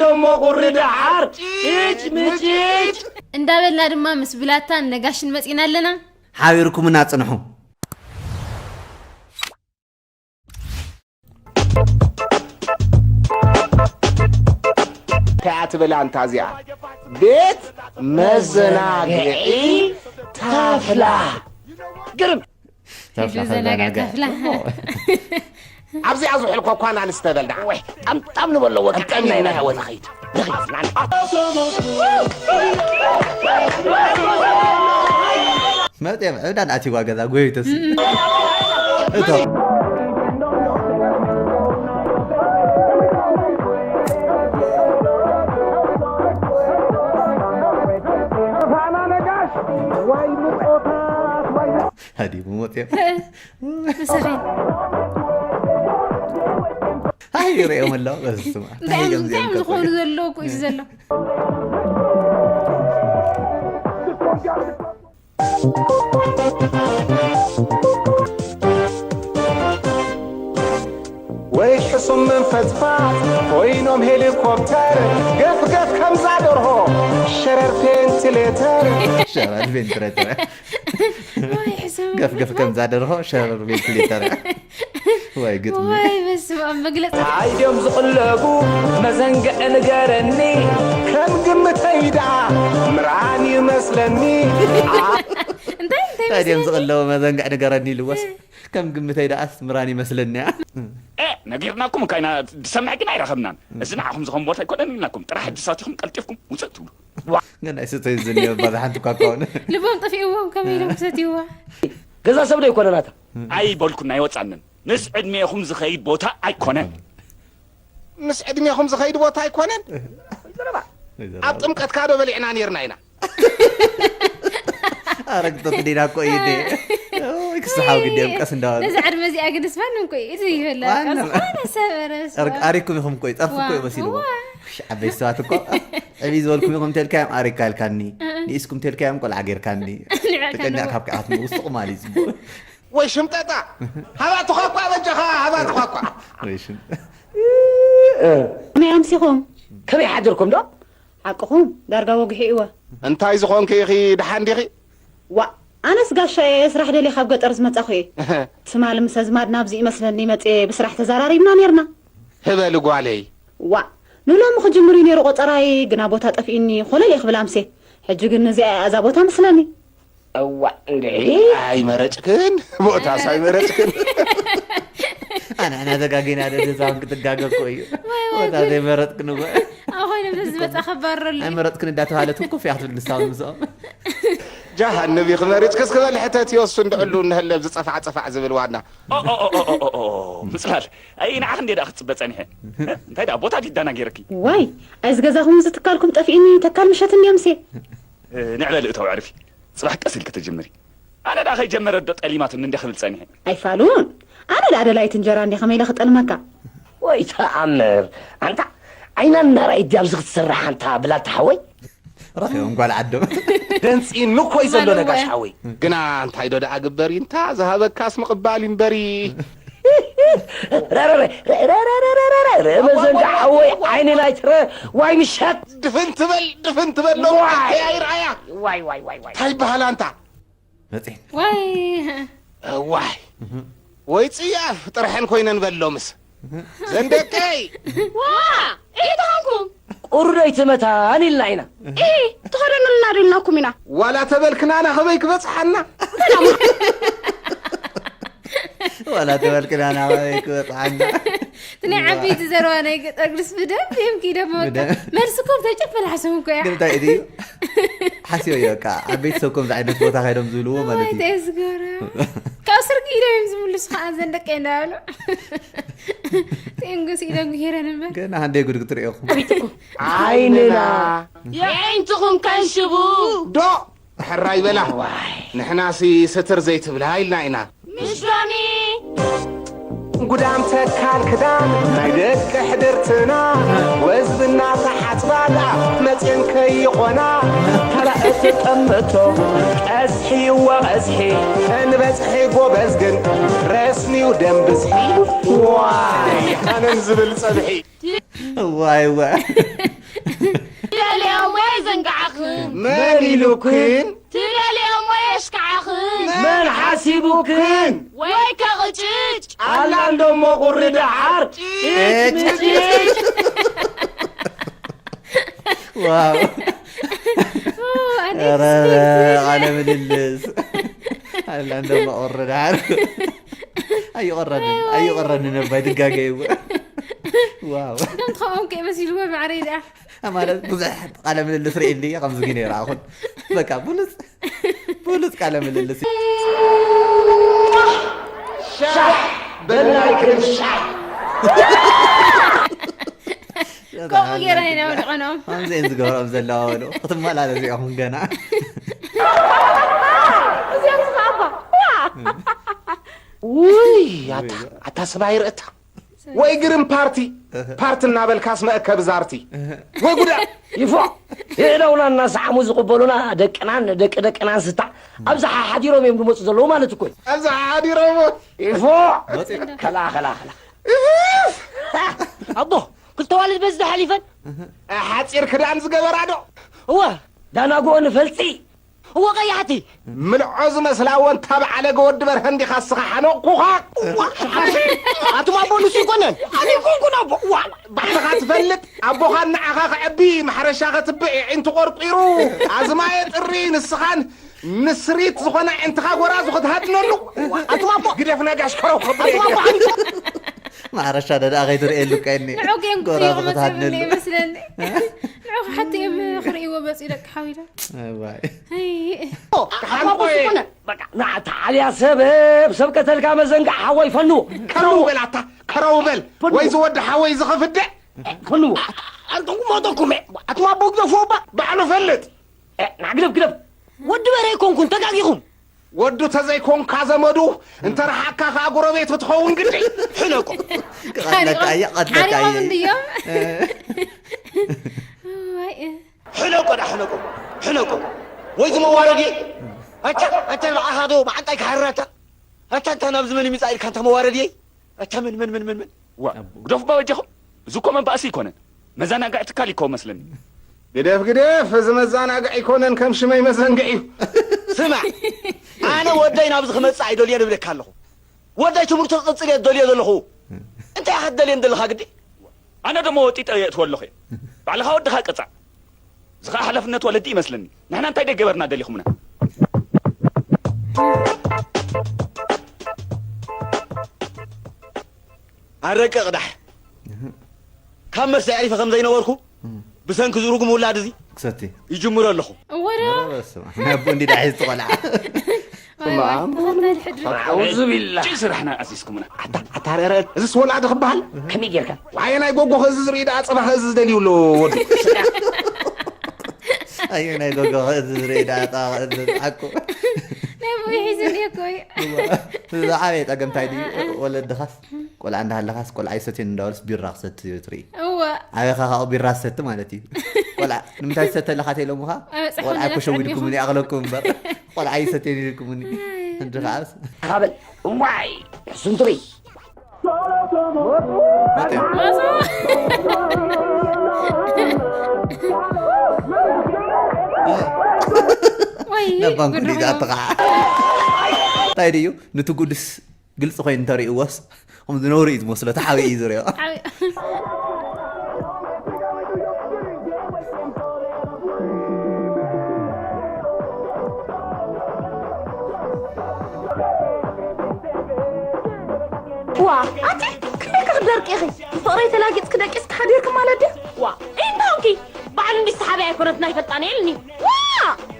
ደሞ ቁሪ ደሓር ጭጭ ምጭጭ። እንዳበልና ድማ ምስ ብላታን ነጋሽን መጺና ኣለና። ሓቢርኩምና ጽንሑ። እንታይ እያ ትብል ኣንታ እዚኣ? ቤት መዘናግዒ ታፍላ። ግርም። ታፍላ ሒዙ ዘናግዕ ከዘናግዕ። ታፍላ። እሞ። ኣብዚኣ ዝውሕል ኮኳን ኣንስተ በል ደኣ። ወይ፣ ጣም ጣም ንበሎ፣ ወቂ ጠምጠም ጣም ናይ ኢልና። ናወ ንኸይድ። ንኸይድ። መርጤ ዕብዳን ኣትይዋ ገዛ ጎይተስ። እቶ። ሃዲሙ መጽዮ። ንስኺ። ሃይ ይርእዮም ኣለዉ። በስመ ኣብ። እንታይ እንታይ እዮም፣ ከምዚ እንታይ እዮም እዮም ከምዚ ዝኾኑ ዘለዉ እኮ እዩ ዘሎ። ወይ ሕሱም መንፈጽፋጽ ኮይኖም ሄሊኮፕተር፣ ገፍ ገፍ ከምዛ ደርሆ ሸረር ቬንቲሌተር። ሸረር ቬንቲሌተር። ወይ ሕሱም ገፍ ገፍ መንፈጽፋጽ። ከምዛ ደርሆ ሸረር ቬንቲሌተር። ወይ ግጥሚ። ወይ በስመ ኣብ መግለጺ። እንታይ ድዮም ዝቕለቡ መዘንግዕ ንገረኒ፣ ከም ግምተይ ደኣ ምራን ይመስለኒ። እንታይ እንታይ እንታይ ድዮም መስለኒ? ዝቕለቡ መዘንግዕ ንገረኒ ኢልዎስ? ከም ግምተይ ደኣስ ምራን ይመስለኒ። እ፣ ነጊርናኩም እካ ኢና፣ ዝሰምዕ ግን ኣይረኸብናን። እዚ ንዓኹም ዝኾን ቦታ ኣይኮነን ኢልናኩም። ጥራሕ ሕጂ ሳቲኹም ቀልጢፍኩም ውፅእ ትብሉ። ግን ኣይስተዩ ዝንዮ ባዛ ሓንቲ እኳ ከውን። ልቦም ጠፊእዎም ከመይ ኢሎም ክሰትይዋ? ገዛ ሰብ ዶ ኣይኮነ ናታ? ኣይበልኩን ኣይወጻንን። ምስ ዕድሜኹም ዝኸይድ ቦታ ኣይኮነን። ምስ ዕድሜኹም ዝኸይድ ቦታ ኣይኮነን? ዘረባ። ኣብ ጥምቀትካ ዶ በሊዕና ኔርና ኢና? ኣረግቶት ዲና እኮ እዩ እንዴ? ኦይ፣ ክስሓው ግዲ እዮም፣ ቀስ እንዳበሉ። ነዛ ዕድመ እዚኣ ግን ስፋን እንኮ እዩ፣ እዚ ይበላ። ዋና። ዝኾነ ሰብ ኧረ ስማ። ኣሪኩም ኢኹም እኮ፣ ይጠርፉ እኮ ዋ፣ እዩ መሲልዎ። ዋ። ውሽ፣ ዓበይቲ ሰባት እኮ፣ ዕብይ ዝበልኩም ኢኹም ተልካዮም ኣሪካ ኢልካኒ። እ፣ እ። ንኢስኩም ተልካዮም ቆልዓ ጌርካኒ። ንዕካ ተጨኒቕካ ንዎ። ካብ ከኣት ውስጥ ቁማል እዩ ጽቡቕ። ወይ ሽምጠጣ፣ ሃባ ትዃኳ በጃኻ፣ ሃባ ትዃኳ። ወይ ሽም-፣ እ፣ ከመይ ኣምሲኹም? ከመይ ሓድርኩም ዶ? ሓቅኹም፣ ዳርጋ ወግሑ እወ። እንታይ ዝኾንኪ ኢኺ፣ ደሓን ዲኺ? ዋእ፣ ኣነስ ጋሻ እየ፣ ስራሕ ደልየ ካብ ገጠር ዝመጻኹ እየ። እህ። ትማሊ ምስ ኣዝማድ ናብዚ ይመስለኒ መጽየ ብስራሕ ተዘራሪብና ኔርና። ህበሊ ጓለይ። ዋእ፣ ንሎሚ ክጅምር እዩ ኔሩ ቆጸራይ፣ ግና ቦታ ጠፊኡኒ፣ ኮለል እየ ክብል ኣምስየ። ሕጂ ግን እዚኣ እያ እዛ ቦታ መስለኒ። እዋእ፣ እንድዒ። ኣይመረጭክን፣ ቦታስ ኣይመረጭክን። ኣንሕና ተጋጊና ዶ፣ ንሳውን ክትጋገ እኮ እዩ። ወይ፣ ወይ፣ ቦታ ጉድ። ዘይመረጥክን እኮ። ኣብ ኮይኖም ተዝመጻ ከባረሉ። ኣይመረጥክን እንዳተባሃለት እውን ኮፍ እያ ክትብል ንሳውን ምስኦም። ጃሃንም ኢኺ መሪጽክስ ክበል ሕተት ይወሱ እንድዕሉ እንሀለ ኣብዚ ጸፋዕ ጸፋዕ ዝብል ዋና። ኦ፣ ኦ፣ ኦ፣ ኦ፣ ኦ፣ ኦ፣ ምጽላል። ኣይ፣ ንዓኽ እንዴ ደኣ ክትጽበ ጸኒሐ። እንታይ ደኣ ቦታ ዲዳና ገይረኪ? ዋይ፣ እዚ ገዛኹም እዚ ትካልኩም ጠፊእኒ፣ ተካል ምሸት እንድዮም ሴ። እ፣ ንዕበ ልእተው ኣዕርፊ። ጽባሕ ቀስ ኢልኪ ተጀምሪ። ኣነ ደኣ ከይጀመረ ዶ ጠሊማትኒ እንደ ክብል ጸኒሐ። ኣይፋሉን። ኣነ ደኣ ደላይት እንጀራ እንደ ከመይ ኢለ ክጠልመካ? ወይ ተኣምር። ኣንታ ዓይና እናርኣየት ድያ ኣብዚ ክትስራሕ ኣንታ ብላታ ሓወይ? ረኺቦም ጓል ዓዶም። ደንጺኒ እኮ እዩ ዘሎ ኣነ ነጋሽ እወ። ሓወይ። ግና እንታይ ዶ ደኣ ግበር እዩ እንታ ዝሃበካስ ምቕባል እዩ እምበሪ። ረረረ፣ ረረረ፣ መዘንጋ ሓወይ ዓይኒ ናይ ትረ ዋይ ምሸት። ድፍን ትበል፣ ድፍን ትበል ሎም ዋይ። ኣያ ይርኣያ። ዋይ፣ ዋይ፣ ዋይ፣ ዋይ። እንታይ ይበሃል ኣንታ? መጽሔት። ዋይ። ዋይ። ወይ ጽያፍ ጥርሐን ኮይነን በሎምስ። ዘን ደቀይ። ዋ! እንታይ ተኾንኩም? ቁሪ ዶ ኣይትመታን ኢልና ኢና። ኢ፣ ተኸደኑልና ዶ ኢልናኩም ኢና? ዋላ ተበልክናና ከመይ ክበጽሓና? ዋላ ተበልክናና ከመይ ክበጽሓና? እቲ ናይ ዓበይቲ ዘረባ ናይ ገጠር ግርስ ብደንብ እዮም ክኢዶሞ በቃ። ብደንብ። መልስኩም ተጨፈላሕሶም እኮ እያ። ግን እንታይ እዩ? ሓስዮ እዩ በቃ። ዓበይቲ ሰብ ከምዚ ዓይነት ቦታ ከይዶም ዝብልዎ ማለት እዩ። እንታይ ዝገብራ? ካብ ስርቂ ኢዶም እዮም ዝምልሱ ከዓ ዘን ደቀይ እንዳበሉ። ቴንጉስ ኢዶም ሄረን እምበር። ግን ሃንደይ ጉድ ክትርእዮ እኮ። ዓይንና። የዒንትኹም ከንሽቡ። ዶ ሕራይ በላ። ዋይ። ንሕናሲ ስትር ዘይትብላ ኢልና ኢና። ምሽ ሎሚ። ጉዳም ተካል ክዳን ናይ ደቂ ሕድርትና፣ ወዝብና ተሓጽባ ደኣ መጽየን ከይኾና። ተራ እትጠምቶ ቀዝሒ ይዋ ቀዝሒ፣ እንበጽሒ ጎበዝ ግን ረስኒዩ ደም ብዝሒ። ዋይ፣ ኣነን ዝብል ጸብሒ። እዋ እዋ። ትደልዮም ወይ ዘንግዓኽን? መን ኢሉክን? ትደልዮም ወይ የሽክዓኽን? መን ሓሲቡክን? ወይ ከቕጭጭ? ኣላ እንዶ እሞ ቁሪ ደሓር። ጭጭ ምጭጭ። ዋው። ኧረ፣ ቃለ ምልልስ። ኣላ እንዶ እሞ ቁሪ ደሓር። ኣይቆረንን፣ ኣይቆረንን፣ እባ ኣይትጋገይዎ። ዋው። ደም ትኸውን ከይመሲልዎ ማዕረይ ደኣ። ማለት ብዙሕ ቃለ ምልልስ ርእየ እንድየ ከምዚ ግን ኣይረኣኹን። በቃ ብሉጽ፣ ብሉጽ ቃለ ምልልስ። ሻሕ በላይ ክም ሻሕ። ከምኡ ገይረን ኢና ወዲቐኖም። ከምዚ እየን ዝገብሮም ዘለዋ በሉ። ክትመላለሱ ኢኹም ገና። እዚኦም ዝኸኣባ። ውይ፣ ኣታ፣ ኣታ ሰብኣይ ርእታ። ወይ ግርም ፓርቲ፣ ፓርቲ እናበልካስ መእከብ ዛርቲ። ወይ ጉዳ። ይፎ፣ የእዳውና እናሰዓሙ ዝቕበሉና ደቅናን ደቂ ደቅናን ስታ ኣብዛ ሓሓዲሮም እዮም ዝመፁ ዘለዉ ማለት እኮ እዩ። ኣብዛ ሓሓዲሮም። ይፎ፣ መፂ። ከላ፣ ከላ፣ ከላ። ኣቦ፣ ክልተ ዋልድ በዚ ሓሊፈን። ሓፂር ክዳን ዝገበራ ዶ? እወ፣ ዳናጎ ንፈልፂ። እወ ቀያሕቲ። ምልዖ ዝመስላ እወ እንታ በዓለገ ወዲ በርሀ እንዲኻ እስኻ ሓነቕኩኻ። እዋ፣ ሓንቲ ኣቱም ኣቦ ንሱ ይኮነን። ኣነ ይኮንኩን ኣቦ። እዋ፣ ባዕልኻ ትፈልጥ ኣቦኻን ንዓኻ ከዕቢ ማሕረሻ ከትብዕ የዒንቱ ቆርቂሩ ኣዝማየ ጥሪ ንስኻን ንስሪት ዝኾነ ኣዒንትኻ ጎራዙ ክትሃድነሉ። ኣቱም ኣቦ። ግደፍ ነጋሽ ከረው ከብሎ ኣቱም ኣቦ የግደፍ። ሓሪፎ። ማሕረሻ ደኣ ከይትርእየሉ እኮ እኒ ንዑ ጌም ጎራዙ ክትሪኦ መፅኦም ክትሃድነሉ። ይመስለኒ። ንዑ ክሓቲ እዮም ክርእይዎ መፅኡ ደቂ ሓዊሎም። እዋይ። ኣይ። ሓንቆይ። በቃ፣ ንዓታ ዓብያ ሰብ፣ ሰብ ቀተልካ መዘንጋዕ ሓወይ ፈንዎ። ከረው በል ኣታ፣ ከረው በል። ፈንዎ። ወይ ዝወዲ ሓወይ ዝኸፍደ። ፈንዎ። ኣንተኩም ሞተኩም፣ ኣቱም ኣቦ ግደፍዎ እባ። ባዕሉ ፈልጥ። እ፣ ንዓ ግደፍ፣ ግደፍ። ወዲ በረ ኣይኮንኩን፣ ተጋጊኹም። ወዱ ተዘይኮንካ ዘመዱ፣ እንተ ረሓካ ከኣ ጎረቤቱ ትኸውን ግዲ። ሕነቆ። ክቐትለካ እየ፣ ክቐትለካ ሓሪቖም እየ። እንድዮም። እ። እዋይ፣ እ። ሕነቆ ዳ፣ ሕነቆ። ሕነቆ። ወይ ዝመዋረድ እየ። ኣታ፣ ኣታ ንዓኻ ዶ መዓንጣይ ክሓርር ኣታ? ኣታ፣ ኣታ ናብዚ መን ይምጻእ ኢልካ ኣንታ መዋረድ እየ? ኣታ ምን፣ ምን፣ ምን፣ ምን፣ ምን? ዋ፣ ኣቦ። ግደፉ እባ በጃኹም። እዚ እኮ መባእሲ ኣይኮነን። መዘናግዒ ትካል እዩ እኮ መስለኒ። ግደፍ፣ ግደፍ፣ እዚ መዘናግዒ ኣይኮነን፣ ከም ሽመይ መዘንግዒ እዩ። ስማዕ፣ ኣነ ወደይ ናብዚ ክመጽእ ኣይደልዮን እብለካ ኣለኹ። ወደይ ትምህርቱ ክቕጽል እየ ዝደልዮ ዘለኹ። እንታይ ኢኻ ትደልየኒ ዘለኻ ግዲ? ኣነ ደሞ ወጢጠ የእትዎ ኣለኹ እየ። ባዕልኻ ወድኻ ቅጻዕ። እዚ ኸኣ ሓላፍነት ወለዲ ይመስለኒ። ንሕና እንታይ ደይ ገበርና ደሊኹምና? ኣረቂ ቅዳሕ። ካብ መስተ ኣዕሪፈ ከም ዘይነበርኩ፣ እም። ብሰንኪ ዝርጉም ውላድ እዚ ክሰቲ። ይጅምሮ ኣለኹ። እወ ዶ? ኧረ በስመ ኣብ። ናይ ኣቦ እንዲ ዳሒ ዝቆልዓ። ዋይ፣ ዋይ፣ ተኸታሊ ሕድሪ። ኣዑዙ ቢላህ። ጭ ስራሕና ኣዚዝኩምና። ኣታ፣ ኣታ፣ ረ፣ ረ፣ እዚስ ወላዲ ክበሃል? ከመይ ጌርካ? ዋየ ናይ ጎጎ ክእዝዝ ርኢ ደኣ ጸባ ክእዝዝ ደልዩ ኣሎ ወዱ። ኣየ ናይ ጎጎ ክእዝዝ ርኢ ደኣ ጸባ ክእዝዝ ሓቁ። ናይ ኣቦይ ሒዙኒ እኮ እዩ። ዝዓበየ ጸገም እንታይ ድዩ? እ፣ እ። ወለድኻስ ቆልዓ እንዳሃለኻስ ቆልዓ ይሰትየኒ እንዳበለስ ቢራ ክሰቲ ትርኢ። እወ። ዓበኻ ካብኡ ቢራ ትሰቲ ማለት እዩ። ቆልዓ ንምንታይ ትሰቲ ኣለኻ ተኢሎምኻ? ኣበጻሕኹም ቆልዓ እኮ ነረፍ ሸዊድኩምኒ ቅድሚኹም። ይኣኽለኩም እምበር። ቆልዓ ይሰትየኒ ኢልኩምኒ። ኣይ። እንዲ ከዓስ። ካበል እዋይ፣ ሕሱም ትርኢ። መጽኡ። ወይ፣ ነባን ጉድ ኩዲት ኮይኖም። ኣትኻ። እንታይ ድዩ? ንትጉድስ ግልጺ ኮይኑ እንተርእይዎስ፣ ከም ዝነውሪ እዩ ዝመስሎ፣ ተሓቢኡ እዩ ዝርእዮ። ሓቢኡ። ዋ፣ ኣቲ፣ ክንደይ ክኽደርቂ ኢኺ? ፍቕረይ ተላጊጽኪ ደቂስኪ ሓዲርኪ ማለት ድዩ? ዋ፣ እንታይ ኾንኪ? ባዕሉ እንዲ ሰሓቢ ኣይኮነት ናይ ፈጣን የልኒ። ዋ!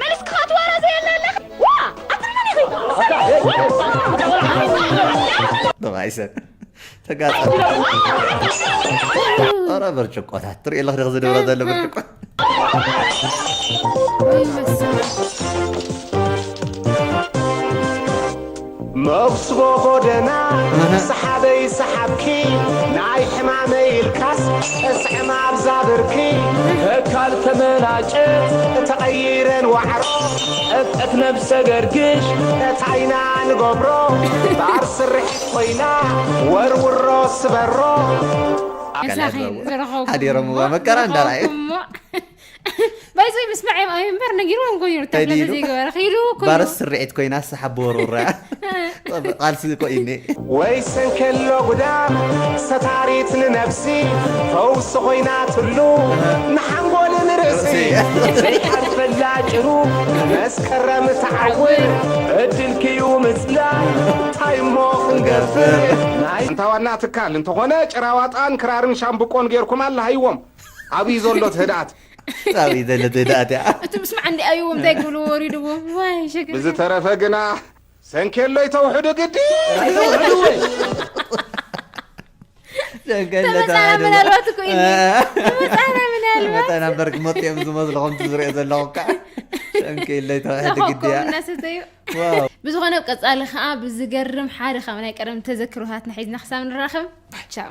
መሊስኪ ኸኣ ትወራዘየኒ ኣለኺ። ዋ! ኣትርመን ኢኺ። ተባይሰ። ተጋጠመ። ኧረ ብርጭቆታት ትርኢ ኣለኺ ዶ ዝድብረ ዘሎ ብርጭቆ? ወይ መሰል። መኽስቦ ጎደና እህ። ሰሓበይ ሰሓብኪ ናይ ሕማመይ ኢልካስ እስዕም ኣብዛ ብርኪ ተካል ተመናጨት ተቐይረን ዋዕሮ ጠፍጠፍ ነብሰ ገርግሽ እታይና ንገብሮ ባር ስርሒት ኮይና ወርውሮ ስበሮ ሓዲሮምዋ መከራ እንዳርኣዩ። ባይዞይ ምስማዕ እዮም ኣዩ እምበር ነጊርዎም እኮ እዩ። እንታይ ድዩ? ዘይገበረ ክኢሉ እኮ እዩ። ባርስ ስርዒት ኮይና፣ ስሓብ ወርውራ። ቃልሲ እኮ እዩ እኔ። ወይ ሰንከሎ ጉዳም ሰታሪት ንነብሲ፣ ፈውሲ ኮይናትሉ ንሓንጎልን ርእሲ። ዘይሓልፈላ ጭሩ መስከረም ትዓውር፣ ዕድልኪ እዩ ምጽላይ፣ እንታይ እሞ ክንገብር? ናይ ኣንታ ዋና ትካል እንተኾነ፣ ጭራዋጣን ክራርን ሻምብቆን ጌርኩም ኣለሃይዎም። ኣብይ ዘሎ ትህድኣት? ኣብይ ዘሎ ትህድኣት እያ። እቲ ምስማዕ እንዲ ኣዩ እንታይ ክብሉ ወሪድዎም? ዋይ፣ ሸገር። ብዝተረፈ ግና ሰንኬሎ ይተውሕዱ ግዲ። ተውሕዱ ወይ? ሸንከሎ ተመጻና ተዋሕዱ። ምናልባት እኮ እዩ። ተመጻና ምናልባት። ተመጻና እምበር ክመጡ እዮም ዝመስሉ፣ ከምቲ ዝሪኦ ዘለኹ ከዓ። ሸንከሎ ይተውሕዱ ግዲ እያ። ኮም እናሰተዩ። ዋው። ብዝኾነ፣ ኣብ ቀጻሊ ከዓ ብዝገርም ሓደ ካብ ናይ ቀደም ተዘክሮታትና ሒዝና ክሳብ ንራኸብ። ቻው።